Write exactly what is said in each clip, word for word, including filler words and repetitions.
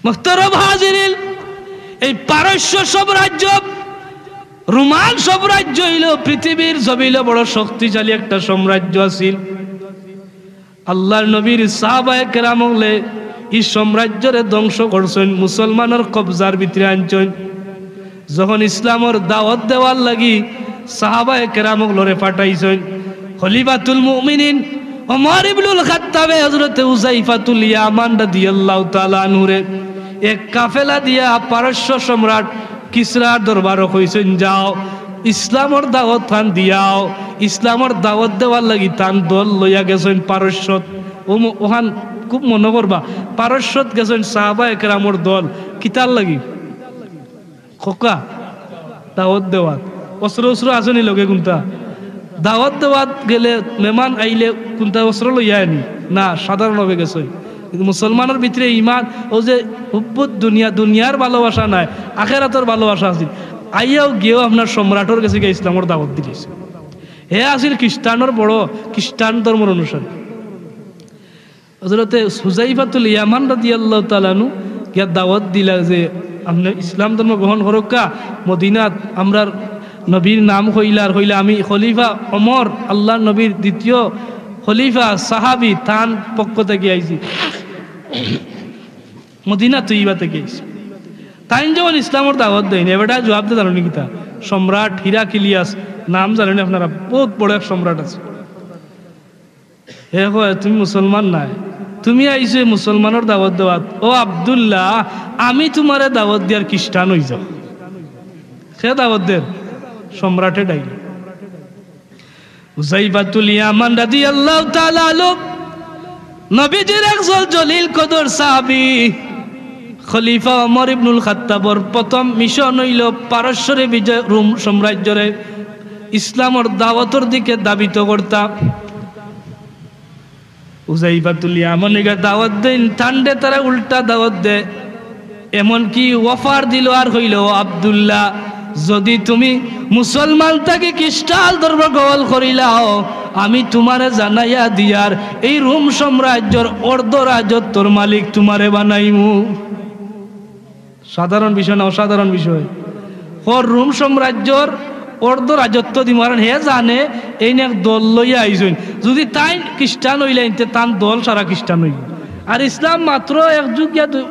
মুহতারাম হাজিরিন, এই পারস্য সাম্রাজ্য, রোমান সাম্রাজ্য অইলো পৃথিবীর জমিনো বড় শক্তিশালী একটা সাম্রাজ্য আছিল। আল্লার নবীর সাহাবায়ে কেরাম অকলে ই সাম্রাজ্যরে ধ্বংস করছইন, মুসলমানর কবজার ভিতরে আনছইন। যখন ইসলামর দাওয়াত দেওয়ার লাগি সাহাবায়ে কেরাম অকলরে পাঠাইছইন, খলিফাতুল মুমিনিন ওমর ইবনুল খাত্তাবে হযরতে হুযায়ফাতুল ইয়ামান রাদিয়াল্লাহু তাআলা আনহুরে এক কাফেলা দিয়া পারস্য সম্রাট কিসরার দরবারো কইছইন, "যাও, ইসলামর দাওয়াত খান দিয়াও।" ইসলামর দাওয়াত দেওয়ার লাগি তান দল লইয়া গেছইন পারস্যত। ও ম-, ওখান খুব মনো করবা, পারস্যত গেছইন সাহাবায়ে কেরামর দল। কিতার লাগি? খোকা, দাওয়াত দেওয়াত। অস্ত্র উস্ত্র আছে নি লগে কুনটা? দাওয়াত দেওয়াত গেলে, মেহমান আইলে কুনটা অস্ত্র লইয়া আয় নি? না, সাধারণভাবে গেছইন। কিন্তু মুসলমানর ভিতরে ইমান, অউ যে হুব্বুদ দুনিয়া, দুনিয়ার ভালোবাসা নায়, আখেরাতর ভালোবাসা আছিল। আইয়াও গিয়াও আপনার সম্রাটর গেছে গিয়া ইসলামর দাওয়াত দিলিছে। হে আছিল খ্রিস্টানর বড়, খ্রিস্টান ধর্মর অনুসারী। হযরতে হুযায়ফাতুল ইয়ামান রাদিয়াল্লাহু তাআলা আনহু গিয়া দাওয়াত দিলা যে, "আপনে ইসলাম ধর্ম গ্রহণ করউক্কা, মদিনাত আমরার নবীর নাম কইলা, আর কইলা, 'আমি খলিফা ওমর, আল্লার নবীর দ্বিতীয় খলিফা, সাহাবী, তান পক্ষ থাকি আইছি, মদিনা তৈয়বা থাকি আইছি।'" তাইন যখন ইসলামর দাওয়াত দেইন, এ বেটায় জুয়াব দে জানইন নি কিতা? সম্রাট হিরাকিলিয়াস, নাম জানইন নি আপনারা? বউত বড় এক সম্রাট আছিল। হে কয়, "তুমি মুসলমান নায়, তুমি আইছো মুসলমানর দাওয়াত দেওয়াত। ও আব্দুল্লাহ, আমি তুমারে দাওয়াত দিয়ার খ্রিস্টান অই যাও।" কে দাওয়াত দের? সম্রাটে ডাইল। হুযায়ফাতুল ইয়ামান রাদিয়াল্লাহু তাআলা আনহু, নবীজির একজন জলিল কদর সাহাবী, খলিফা ওমর ইবনুল খাত্তাবর প্রথম মিশন অইলো পারস্যরে বিজয়, রোম সাম্রাজ্যরে ইসলামর দাওয়াতর দিকে ধাবিত করতা। হুযায়ফাতুল ইয়ামানিরে দাওয়াত দেইন, তানরে তারা উল্টা দাওয়াত দে। এমনকি অফার দিল আর কইল, "ও আব্দুল্লাহ, যদি তুমি মুসলমান থাকি খ্রিস্টান ধর্ম গ্রহণ করিলাও, আমি তুমারে জানাইয়া দিয়ার এই রোম সাম্রাজ্যর অর্ধ রাজত্বর মালিক তুমারে বানাইমু।" সাধারণ বিষয় না, অসাধারণ বিষয়। কর রোম সাম্রাজ্যর অর্ধ রাজত্ব দিমু, কারণ হে জানে এইন এক দল লইয়া আইছইন। যদি তাইন খ্রিস্টান অইলাইন, তে তান দল সারা খ্রিস্টান অইবো। আর ইসলাম মাত্র এক যুগ গিয়া দু-,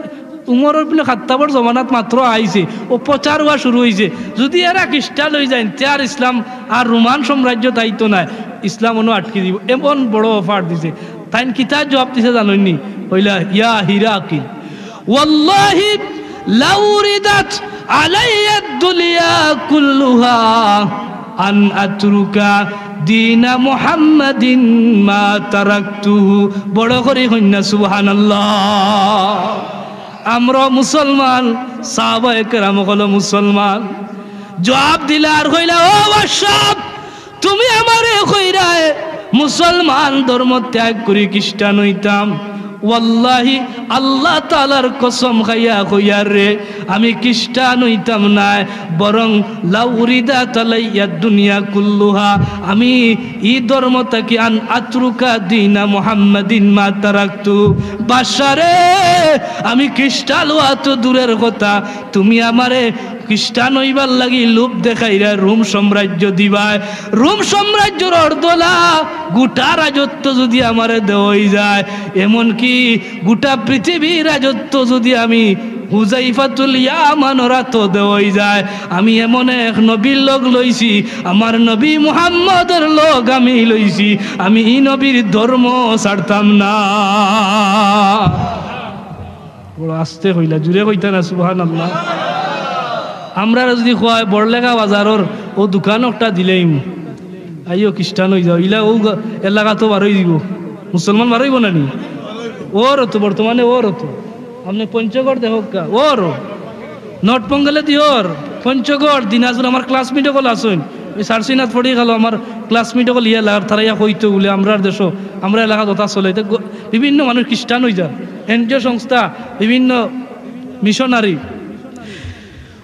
উমর ইবনে খাত্তাবর জমানাত মাত্র আইছে, অউ প্রচার অওয়া শুরু অইছে। যদি এরা খ্রিস্টান অইযাইন, তে আর ইসলাম আর রোমান সাম্রাজ্যত আইতো নায়, ইসলাম অনো আটকি দিবো। এমন বড় অফার দিছে। তাইন কিতা জুয়াব দিছে জানইন নি? কইলা, "ইয়া হিরাকিল, ওয়াল্লাহি লাউ উরিদাত আলাইয়াদ দুনিয়া কুল্লুহা আন আতরুকা দীনা মুহাম্মাদিন মা তারাকতুহু।" বড় করি কইন না সুবহানাল্লাহ। আমরা মুসলমান, সাহাবায়ে কেরাম অকল মুসলমান। জুয়াব দিলা আর কইলা, "ও বাদশা, তুমি আমারে কইরায় মুসলমান ধর্ম ত্যাগ করি খ্রিস্টান অইতাম। ওয়াল্লাহি, আল্লাহ তাআলার কসম খাইয়া কইয়ার রে, আমি খ্রিস্টান অইতাম নায়, বরং লাউ উরিদাত আলাইয়াদ দুনিয়া কুল্লুহা, আমি ই ধর্ম থাকি আন আতরুকা দীনা মুহাম্মাদিন মা তারাকতু।" বাদশা রে, আমি খ্রিস্টান অওয়া তো দূরের কথা, তুমি আমারে খ্রিস্টান অইবার লাগি লোভ দেখাইরায় রোম সাম্রাজ্য দিবায়। রোম সাম্রাজ্যর অর্ধলা গুটা রাজত্ব যদি আমারে দেওয়া অইযায়, এমনকি গুটা পৃথিবীর রাজত্ব যদি আমি হুযায়ফাতুল ইয়ামানর আতো দেওয়া অইযায়, আমি এমন এক নবীর লগ লইছি, আমার নবী মুহাম্মদর লগ আমি লইছি, আমি ই নবীর ধর্ম ছাড়তাম না। বড় আস্তে কইলা, জুরে কইতা না, সুবহানাল্লাহ। আমরারে যদি কয়, "বড়লেখা বাজারর অউ দোকান একটা দিলাইমু, আইও খ্রিস্টান অইযাও", ইলা অউ গ-, এলাকাত বারই দিবো, মুসলমান বারইবো না নি? অর তো, বর্তমানে অর তো। আপনে পঞ্চগড় দেখউক্কা, অর। নর্থ বেঙ্গলে দি অর, পঞ্চগড়, দিনাজপুর, আমার classmate অকল আছইন। ওই সারসিনাত পড়ি গেল, আমার classmate অকল ইয়া লাগার, তারা ইয়া কইতো বুলে, আমরার দেশো, আমরার এলাকাত অতা চলে। এতে গ-, বিভিন্ন মানুষ খ্রিস্টান অইযার, NGO সংস্থা, বিভিন্ন মিশনারি।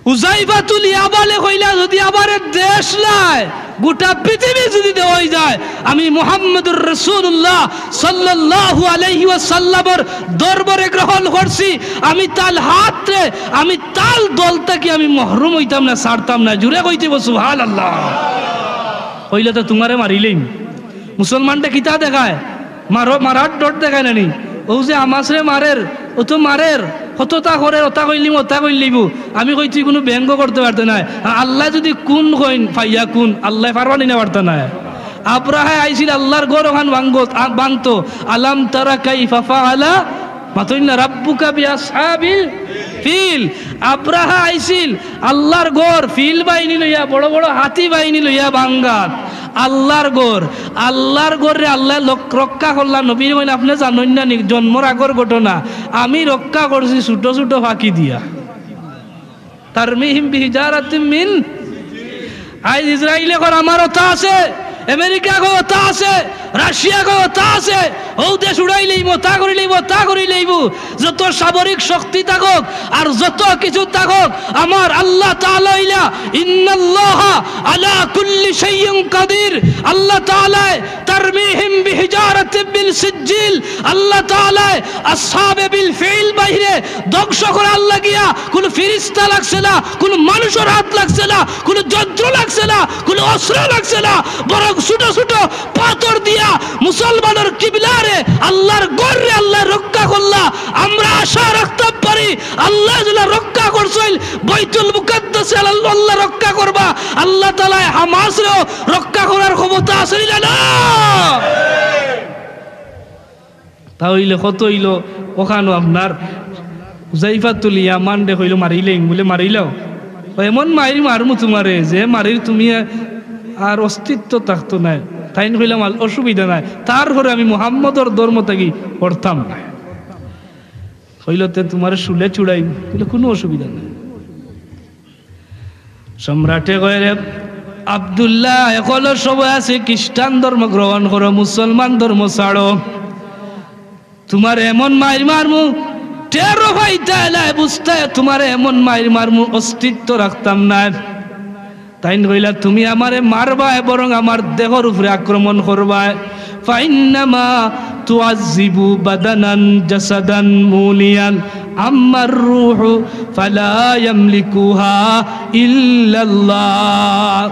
হুযায়ফাতুল ইয়ামানে কইলা, "যদি আমারে দেশ নায়, গোটা পৃথিবী যুদি দেওয়াই যায়, আমি মুহাম্মদুর রাসূলুল্লাহ সাল্লাল্লাহু আলাইহি ওয়াসাল্লামর দরবারে গ্রহণ করছি। আমি তান হাতরে, আমি তান দল থাকি আমি মহরুম অইতাম না, ছাড়তাম না। জুরে কইতে অইবো সুবহানাল্লাহ। কইলে তো তুমারে মারিলাইমু। মুসলমানটা কিতা দেখায়? মারো, মারার ডর দেখায় না নি? অউ যে হামাসরে মারের, অউ তো মারের, কততা করের, অতা করিলিমু, অতা করিলিমু। আমি কই, তুই কুনু ব্যঙ্গ করতে পারতে নায়। আ-, আল্লায় যুদি কুন কইন, ফায়াকুন, আল্লায় পারবা নি না পারতা নায়? আব্রাহায় আইছিল আল্লার ঘর অখান ভাঙ্গত-, আ-, ভাঙ্গতো। আলাম তারা কাইফা ফাআলা, মাতইন না, রাব্বুকা বিআসহাবিল ফিল। আব্রাহা আইছিল আল্লার ঘর, ফিল বাহিনী লইয়া, বড় বড় হাতি বাহিনী লইয়া ভাঙ্গাত। আল্লার ঘর, আল্লার ঘররে আল্লায় লক-, রক্ষা করলা। নবীরে কইন, আপনে জানইন না নি জন্মর আগর ঘটনা? আমি রক্ষা করছি ছুটো ছুটো ফাকি দিয়া। তারমিহিম বিহিজারাতিম মিন। আইজ ইসরাইলে কয় আমার অতা আছে, আমেরিকা কয় অতা আছে, রাশিয়া কয় অতা আছে, অউ দেশ উড়াইলাইমু, অতা করিলাইমু, অতা করিলাইমু। যত সামরিক শক্তি থাকউক আর যত কিছু থাকউক, আমার আল্লাহ তাআলা অইলা, ইন্নাল্লাহা আলা কুল্লি শাইইন কাদির। আল্লাহ তাআলায় তারমিহিম বিহিজারাতিম মিন সিজ্জিল, আল্লাহ তাআলায় আসহাবে বিল ফিল বাহিনীরে ধ্বংস করার লাগিয়া কুনু ফিরিস্তা লাগছে না, কুনু মানুষর হাত লাগছে না, কুনু যন্ত্র লাগছে না, কুনু অস্ত্র লাগছে না, বরং ছুটো ছুটো পাথর দিয়া মুসলমানর কিবলারে, আল্লার ঘররে আল্লায় রক্ষা করলা। আমরা আশা রাখতাম পারি, আল্লায় যেলা রক্ষা করছইন বাইতুল মুকাদ্দাসরে, আল্লায় রক্ষা করবা। আল্লাহ তাআলায় হামাসরেও রক্ষা করার ক্ষমতা আছে নি না? তা অইলে কত অইলো, অখানো আপনার হুজাইফাতুল ইয়ামানরে কইলো, "মারিলাইমু।" বুলে, "মারিলাও।" "অয় এমন মাইর মারমু তুমারে, যে মারির তুমি আর অস্তিত্ব থাকতো নায়।" তাইন কইলা, "অসুবিধা নাই, তারপরে আমি মুহাম্মদর ধর্ম থাকি করতাম নায়।" কইলো, "তে তুমারে শুলে চুড়াইমু।" বুলে, "কুনু অসুবিধা নাই।" সম্রাটে কয়, "রে আব্দুল্লাহ, অখনো সময় আছে, খ্রিস্টান ধর্ম গ্রহণ করো, মুসলমান ধর্ম ছাড়ো। তুমারে এমন মাইর মারমু, টেরও পাইতায় নায়, বুঝতায়, তুমারে এমন মাইর মারমু, অস্তিত্ব রাখতাম নায়।" তাইন কইলা, "তুমি আমারে মারবায়, বরং আমার দেহর উপরে আক্রমণ করবায়।" ফাইন্নামা তুআযযিবু বাদানান জাসাদান মুলিয়ান, আম্মার রূহু ফালা ইয়ামলিকুহা ইল্লাল্লাহ।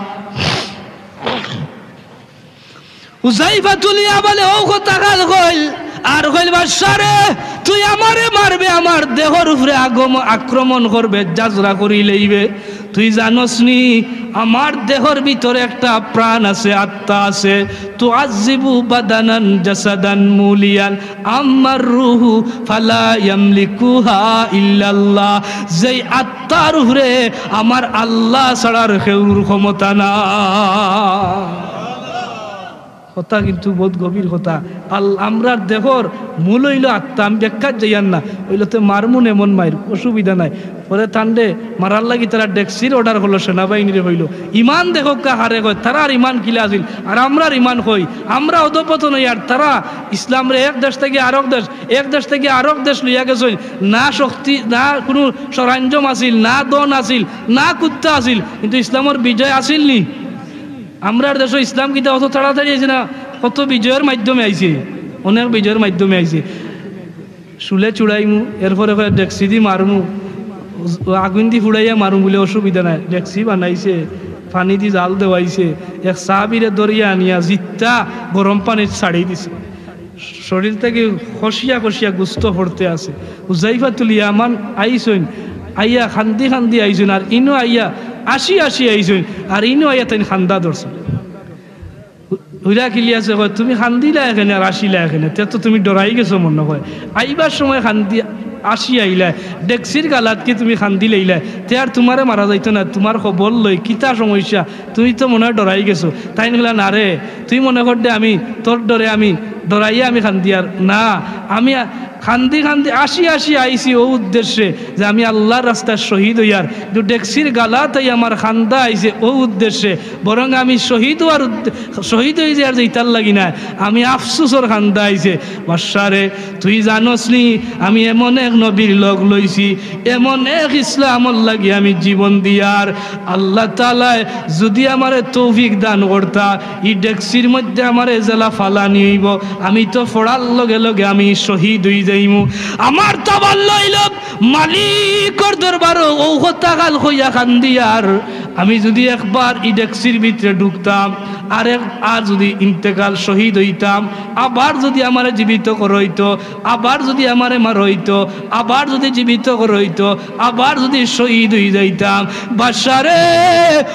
হুজাইফাতুল ইয়ামানে অউ কথাখান কইল, আর কইল, "বাদশা রে, তুই আমারে মারবে, আমার দেহর উপরে আগম-, আক্রমণ করবে, জাজরা করিলাইবে। তুই জানোস নি, আমার দেহর ভিতরে একটা প্রাণ আছে, আত্মা আছে। তুআযযিবু বাদানান জাসাদান মুলিয়ান, আম্মার রূহু ফালা ইয়ামলিকুহা ইল্লাল্লাহ।" যেই আত্মার উপরে আমার আল্লাহ ছাড়ার কেউর ক্ষমতা না। কথা কিন্তু বউত গভীর কথা। আল-, আমরার দেহর মূল অইলো আত্মা, আমি ব্যাখ্যাত যাইয়ার না। অইলো তে মারমু এমন মাইর, অসুবিধা নাই। পরে তানরে মারার লাগি তারা ডেক্সির order করলো, সেনাবাহিনীরে কইলো। ইমান দেখউক্কা হারে কয়, তারার ইমান কিলা আছিল, আর আমরার ইমান কই? আমরা অধঃপতন অই, আর তারা ইসলামরে এক দেশ থাকি আরক দেশ, এক দেশ থাকি আরক দেশ লইয়া গেছইন। না শক্তি, না কুনু সরঞ্জাম আছিল, না ধন আছিল, না কুন্তা আছিল, কিন্তু ইসলামর বিজয় আছিল নি? আমরার দেশো ইসলাম কিতা অত তাড়াতাড়ি আইছে না, কত বিজয়র মাধ্যমে আইছে, অনেক বিজয়র মাধ্যমে আইছে। শুলে চুড়াইমু, এরপরে কয় ডেক্সি দি মারমু, আগুইন দি ফুড়াইয়া মারমু বুলে অসুবিধা নাই। ডেক্সি বানাইছে, পানি দি জাল দেওয়াইছে, এক সাহাবিরে ধরিয়া আনিয়া জিত্তা গরম পানিত ছাড়ি দিছে। শরীর থাকি খসিয়া খসিয়া গুস্ত পড়তে আছে। হুজাইফাতুল ইয়ামান আইছইন, আইয়া কান্দি কান্দি আইছইন, আর ইনো আইয়া আসি আসি আইছইন, আর ইনো আইয়া তাইন কান্দা ধরছইন। হু-, হুইরা কিলি আছে কয়, "তুমি কান্দিলায় কেনে আর আসিলায় কেনে? তে তো তুমি ডরাই গেছো মনো কয়। আইবার সময় কান্দি আসি আইলায়, ডেক্সির গালাত কি তুমি কান্দিলাইলায়? তে আর তুমারে মারা যাইতো না, তুমার খবর লই, কিতা সমস্যা? তুমি তো মনো অয় ডরাই গেছো।" তাইন কইলা, "না রে, তুই মনো কর দে আমি তোর ডরে আমি ডরাইয়া আমি কান্দিয়ার না, আমি কান্দি কান্দি আসি আসি আইছি অউ উদ্দেশ্যে যে আমি আল্লার রাস্তায় শহীদ অইয়ার। কিন্তু ডেকচির গালাত আইয়া আমার কান্দা আইছে অউ উদ্দেশ্যে, বরং আমি শহীদ অওয়ার উদ্দে-, শহীদ অইযার যে ইতার লাগি নায়, আমি আফসুসর কান্দা আইছে। বাদশারে, তুই জানোস নি, আমি এমন এক নবীর লগ লইছি, এমন এক ইসলামর লাগি আমি জীবন দিয়ার। আল্লাহ তাআলায় যুদি আমারে তৌফিক দান করতা, ই ডেকচির মধ্যে আমারে যেলা ফালানি অইবো, আমি তো ফড়ার লগে লগে আমি শহীদ অইযাইমু। আমার তামান্না অইলো মালিকর দরবারো অউ কথাখান কইয়া কান্দিয়ার, আমি যুদি একবার ই ডেকচির ভিতরে ঢুকতাম, আর এক-, আর যুদি ইন্তেকাল শহীদ অইতাম, আবার যুদি আমারে জীবিত করা অইতো, আবার যুদি আমারে মারা অইতো, আবার যুদি জীবিত করা অইতো, আবার যুদি শহীদ অইযাইতাম, বাদশারে,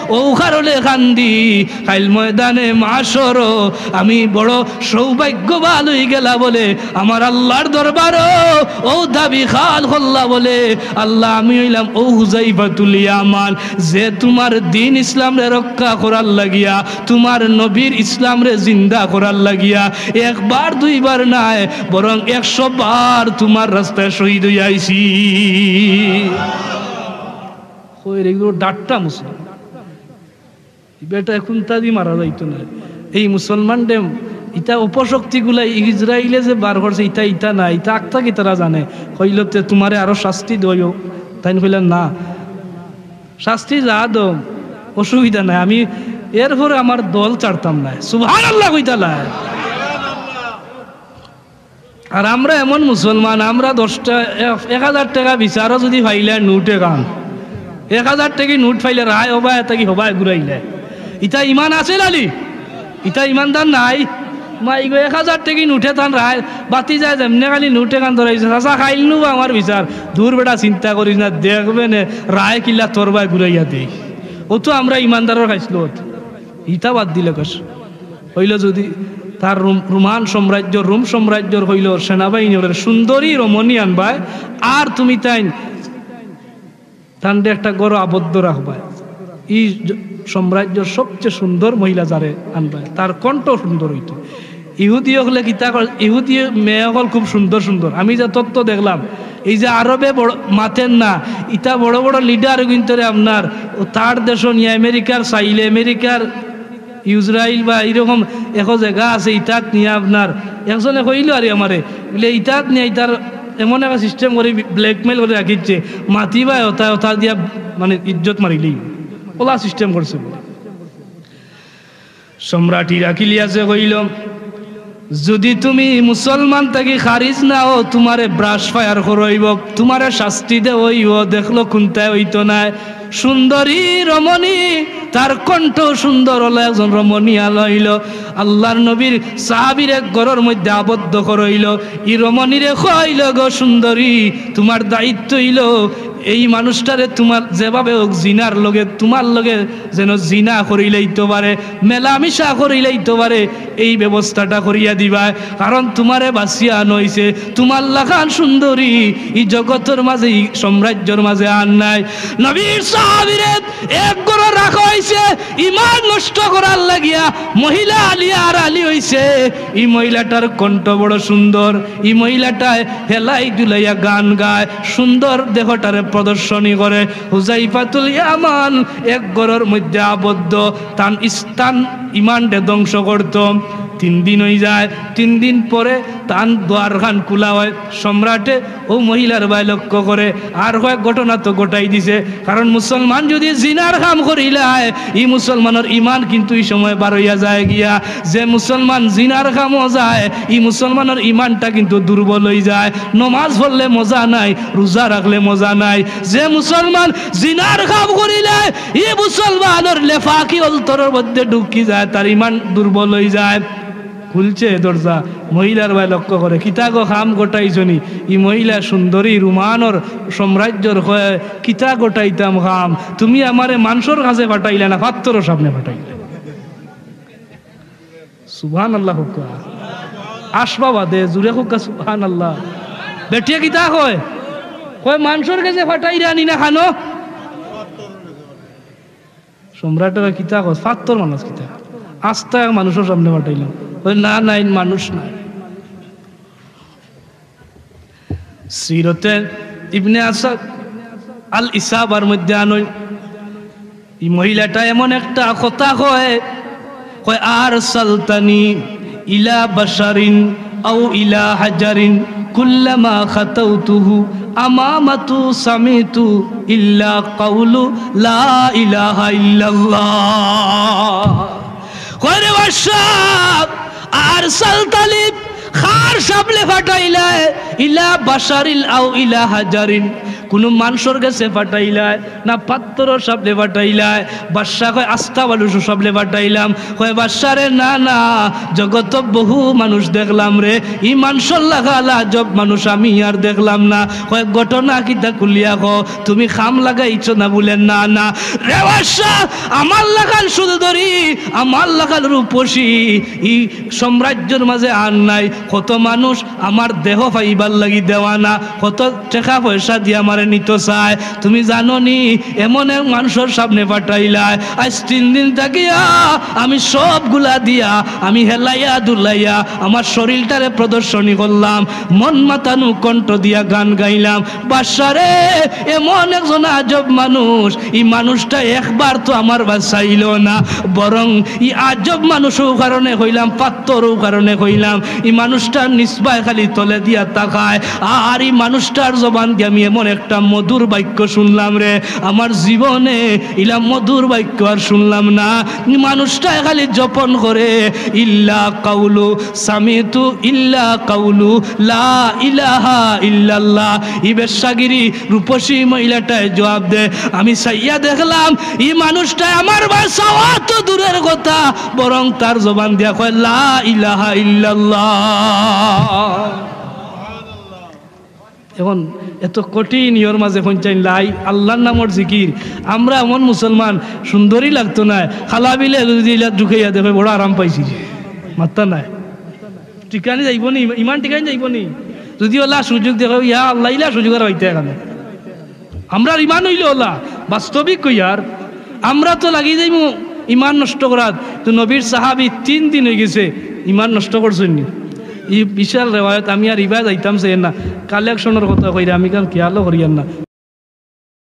অউ কারণে কান্দি, কাইল ময়দানে মাশরো আমি বড় সৌভাগ্যবান অইগেলা বলে আমার আল্লার দরবারো অউ দাবিখান করলা বলে, আল্লাহ, আমি অইলাম অউ হুজাইফাতুল ইয়ামান, যে তুমার দ্বীন ইসলামরে রক্ষা করার লাগিয়া, তুমার নবীর ইসলামরে জিন্দা করার লাগিয়া একবার দুইবার নায়, বরং একশো বার তুমার রাস্তায় শহীদ অইয়া আইছি। কইরে, ইগুলো ডাট্টা মুসলমান। ই বেটা কুন্তা দি মারা যাইতো নায়। এই মুসলমানরে, ইতা অপশক্তিগুলা ইসরাইলে যে বার করছে, ইতা, ইতা নায়, ইতা আক্তা কিতারা জানে। কইলো, "তে তুমারে আরো শাস্তি দেও।" তাইন কইলা, "না, শাস্তি যা দেও, অসুবিধা নাই, আমি এরপরে আমার দল ছাড়তাম নায়।" সুবহানাল্লাহ কইতা নায়। আর আমরা এমন মুসলমান, আমরা দশটা, এক, এক হাজার টেকা বিচারো যুদি পাইলে নোট এখান, এক হাজার টেকি নোট পাইলে রায় হবায়, এতা কি হবায় ঘুরাইলে? ইতা ইমান আছে নানি? ইতা ইমানদার নায়? মাই গো, এক হাজার টেকি নোটে তান রায় বাতি যায়, যেমনে খালি নোট এখান ধরাইছে, "চাচা, কাইল নু বা আমার বিচার।" "দূর বেটা, চিন্তা করিস না, দেখবে নে রায় কিলা তোর বায় ঘুরাইয়া দেই।" অউ তো আমরা ইমানদারর খাইছলত। ইতা বাদ দিলে কস। কইলো যুদি তার রোম-, রোমান সাম্রাজ্য, রোম সাম্রাজ্যর কইলো সেনাবাহিনী অকলরে সুন্দরী রমণী আনবায়, আর তুমি তাইন, তানরে একটা ঘরো আবদ্ধ রাখবায়। ই জ-, সাম্রাজ্যর সবচেয়ে সুন্দর মহিলা যারে আনবায়, তার কণ্ঠ সুন্দর অইতো। ইহুদি অকলে কিতা কর-, ইহুদি মেয়ে অকল খুব সুন্দর সুন্দর। আমি যে তত্ত্ব দেখলাম, এই যে আরবে বড় মাতের না, ইতা বড় বড় লিডার কিন্তুরে আপনার অউ তার দেশো নিয়া আমেরিকার চাইলে, আমেরিকার ইসরাইল বা ইরকম একো জাগা আছে, ইতাত নিয়া আপনার একজনে কইলো আরি আমারে, বুলে, "ইতাত নিয়া ইতার এমন একটা সিস্টেম করি ব্ল্যাকমেইল করি রাখিছে, মাতিবায় অতা, অতা দিয়া মানে ইজ্জত মারিলেই।" অলা সিস্টেম করছে বুলে। সম্রাট ইরাকিলিয়াসে কইলো, "যুদি তুমি মুসলমান থাকি খারিজ না অও, তুমারে ব্রাশ ফায়ার করা অইবো, তুমারে শাস্তি দেওয়া অইবো, দেখলো কুন্তায় অইতো নায়।" সুন্দরী রমণী, তার কণ্ঠ সুন্দর অলা একজন রমণী আনা অইলো। আল্লার নবীর সাহাবীর এক ঘরর মধ্যে আবদ্ধ করা অইলো। ই রমণীরে কইলো, "গো সুন্দরী, তুমার দায়িত্ব অইলো এই মানুষটারে তুমার যেভাবে হোক জিনার লগে, তুমার লগে যেন জিনা করিলাইতো পারে, মেলামিশা করিলাইতো পারে, এই ব্যবস্থাটা করিয়া দিবায়, কারণ তুমারে বাছিয়া আনা অইছে, তুমার লাখান সুন্দরী ই জগতর মাঝে, ই সাম্রাজ্যর মাঝে আর নাই।" নবীর সাহাবীরে এক ঘরো রাখা অইছে, ইমান নষ্ট করার লাগিয়া মহিলা আলিয়া আর আলি অইছে। ই মহিলাটার কণ্ঠ বড় সুন্দর, ই মহিলাটায় হেলাই দুলাইয়া গান গায়, সুন্দর দেহটারে প্রদর্শনী করে। হুজাইফাতুল ইয়ামান এক ঘরর মধ্যে আবদ্ধ, তান ইস্তান ইমানরে ধ্বংস করতো। তিন দিন অইযায়, তিন দিন পরে তান দুয়ারখান খুলা অয়। সম্রাটে অউ মহিলার বায় লক্ষ্য করে, আর কয়েক ঘটনা তো ঘটাই দিছে, কারণ মুসলমান যুদি জিনার কাম করিলায়, ই মুসলমানর ইমান কিন্তু ই সময় বার অইয়া যায় গিয়া। যে মুসলমান জিনার কামো যায়, ই মুসলমানর ইমানটা কিন্তু দুর্বল অইযায়। নমাজ পড়লে মজা নাই, রোজা রাখলে মজা নাই। যে মুসলমান জিনার কাম করিলায়, ই মুসলমানর নেফাকি অন্তরর মধ্যে ঢুকি যায়, তার ইমান দুর্বল অইযায়। খুলছে দরজা, মহিলার বায় লক্ষ্য করে, "কিতা গো, কাম ঘটাইছো নি?" ই মহিলা সুন্দরী রোমানর সাম্রাজ্যর কয়, "কিতা ঘটাইতাম কাম? তুমি আমারে মানষর কাছে পাঠাইলা না, পাত্থরর সামনে পাঠাইলা।" সুবহানাল্লাহ কউক্কা। আসবা বাদে জুরে কউক্কা সুবহানাল্লাহ। বেটিয়ে কিতা কয়? কয়, "মানষর কাছে পাঠাইরা নি না খানো?" সম্রাটে কয়, "কিতা কস? পাত্থর মানুষ কিতা? আস্তা এক মানুষর সামনে পাঠাইলাম।" কয়, "না, না, ইন মানুষ না।" সিরতে ইবনে আসাদ আল ইসাবার মধ্যে আনইন, ই মহিলাটা এমন একটা কথা কয়, কয়, "আরসালতানি ইলা বাশারিন আও ইলা হাজারিন, কুল্লামা খাতাউতুহু আমামাতু সামিতু ইল্লা কাউলু লা ইলাহা ইল্লাল্লাহ।" কয়, "রে বাদশা, আরসালতানি, কার সামনে পাঠাইলায়? ইলা বাশারিন আও ইলা হাজারিন, কুনু মানষর গেছে পাঠাইলায়, না পাত্থরর সামনে পাঠাইলায়?" বাদশা কয়, "আস্তা মানুষর সামনে পাঠাইলাম।" কয়, "বাদশা রে, না, না, জগতো বহু মানুষ দেখলাম রে, ই মানষর লাখান আজব মানুষ আমি আর দেখলাম না।" কয়, "ঘটনা কিতা খুলিয়া কও, তুমি কাম লাগাইছো না?" বুলে, "না, না।" রে বাদশা, আমার লাখান সুন্দরী, আমার লাখান রূপসী, ই সাম্রাজ্যর মাঝে আর নাই। কত মানুষ আমার দেহ পাইবার লাগি দেওয়ানা, কত টেকা পয়সা দিয়া আমারে নিতো চায়। তুমি জানো নি, এমন এক মানষর সামনে পাঠাইলায়, আইজ তিন দিন থাকিয়া আমি সবগুলা দিয়া আমি হেলাইয়া দুলাইয়া আমার শরীলটারে প্রদর্শনী করলাম, মন মাতানু কণ্ঠ দিয়া গান গাইলাম। বাদশা রে, এমন একজন আজব মানুষ, ই মানুষটা একবার তো আমার বায় চাইলো না, বরং ই আজব মানুষ অউ কারণে কইলাম, পাত্থর অউ কারণে কইলাম, ই মানুষটার নিসবায় খালি তলে দিয়া তাকায়। আর ই মানুষটার জবান দিয়া আমি এমন একটা মধুর বাক্য শুনলাম রে, আমার জীবনে ইলা মধুর বাক্য আর শুনলাম না। ই মানুষটায় খালি জপন করে, "ইল্লা কাউলু সামিতু ইল্লা কাউলু লা ইলাহা ইল্লাল্লাহ।" ই বেশ্যাগিরি রূপসী মহিলাটায় জবাব দে, "আমি চাইয়া দেখলাম, ই মানুষটায় আমার বায় চাওয়া তো দূরের কথা, বরং তার জবান দিয়া কয়, 'লা ইলাহা ইল্লাল্লাহ।'" এখন এত কঠিন ইয়র মাঝে পঞ্চাইন লাই আল্লাহর নামর জিকির। আমরা এমন মুসলমান, সুন্দরী লাগতো নায়, খালা বিলে যদি ইলা ঢুকাইয়া দেখে, "বড় আরাম পাইছি রে।" মাত্তা নাই। টিকানি যাইবো নি? ইমান টিকানি যাইবো নি? যদি ওলা সুযোগ দেখো, ইয়া আল্লাহ, ইলা সুযোগ আর হইতে এখানে। আমরার ইমান অইলো ওলা, বাস্তবিক কইয়ার। আমরা তো লাগি যাইমু ইমান নষ্ট করাত। তো নবীর সাহাবী তিন দিন অইগেছে, ইমান নষ্ট করছইন নি? ই বিশাল রেওয়ায়ত, আমি আর ইবা যাইতাম চাইয়ার না, কালেকশনর কথা কইরা আমি কারণ খেয়ালও করিয়ার না।